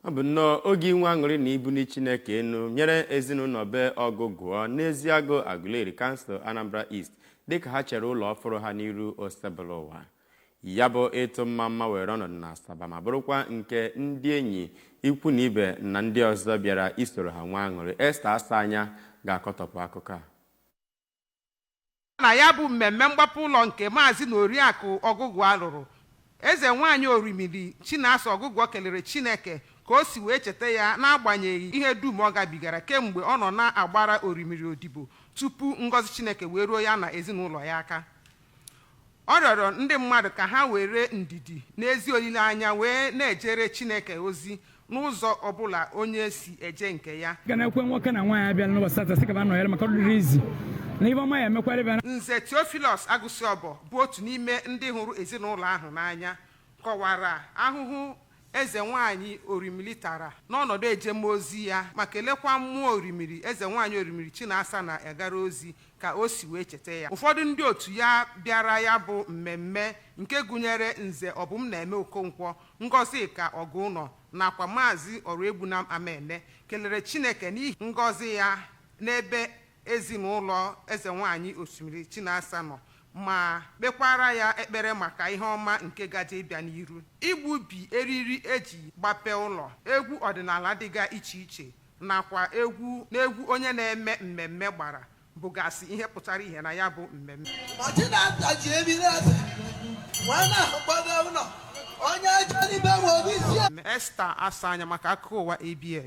Ọ bụ nnọọ oge inwe aṅụrị na ibuli Chineke enu nyere ezinụlọ be Ọgụgụọ n'Eziagụ, Aguleri Council, Anambra East, dịka ha chere ụlọ ọfụrụ ha n'iru Osebụlụwa. Ya bụ ịtụ mma mma were ọnọdụ na Asaba ma bụrụkwa nke ndị enyi, ikwu na ibe na ndị ọzọ bịara isoro ha nwee aṅụrị. Esther Asanya ga-akọtọpụ akụkọ a. Na ya bụ mmemme mgbape ụlọ nke Maazị na Oriakụ Ọgụgụa lụrụ, Eze Nwaanyị Orimiri Chinasa Ọgụgụọ kelere Chineke ka o si wee cheta ya n'agbanyeghị ihe dum ọ gabigara kemgbe ọ nọ na-agbara Orimiri odibo tupu ngọzi Chineke wee ruo ya na ezinụlọ ya aka. Ọ rịọrọ ndị mmadụ ka ha were ndidi na ezi olileanya wee na-ejere Chineke ozi n'ụzọ ọbụla onye si eje nke ya. Ga na-ekwe nwoke na nwaanyị abịala n'ụbọchị tata sị ka ba nọnyere maka ọdịrị izi na ife ọma ya emekwara ebe. Nze Theophilus Agụsịọbọ bụ otu n'ime ndị hụrụ ezinụlọ ahụ n'anya kọwara ahụhụ Eze Nwaanyị Orimiri tara n'ọnọdụ ejemozi ya ma kelekwa mmụọ Orimiri, Eze Nwaanyị Orimiri Chinasa na-agara ozi ka o si wee cheta ya. Ụfọdụ ndị otu ya bịara ya bụ mmemme nke gụnyere Nze Ọbụmna-eme Okonkwo, Ngọzika Ọgụnọ nakwa Maazị Ọrụegbunam Amene kelere Chineke n'ihi ngọzi ya n'ebe ezinụlọ Eze Nwaanyị Osimiri Chinasa nọ ma kpekwara ya ekpere maka ihe ọma nke gaje ịbịa n'iru. Igbubi eriri eji gbape ụlọ, egwu ọdịnala dịga iche iche nakwa egwu n'egwu onye na-eme mmemme gbara bụgasị ihe pụtara ihe na ya bụ mmemme. Ma Chinasa ji ebiri eze wee na-akpọbe ụlọ onye jere ibe nwe obi isi. Esther Asanya maka akụkọ ụwa ABS.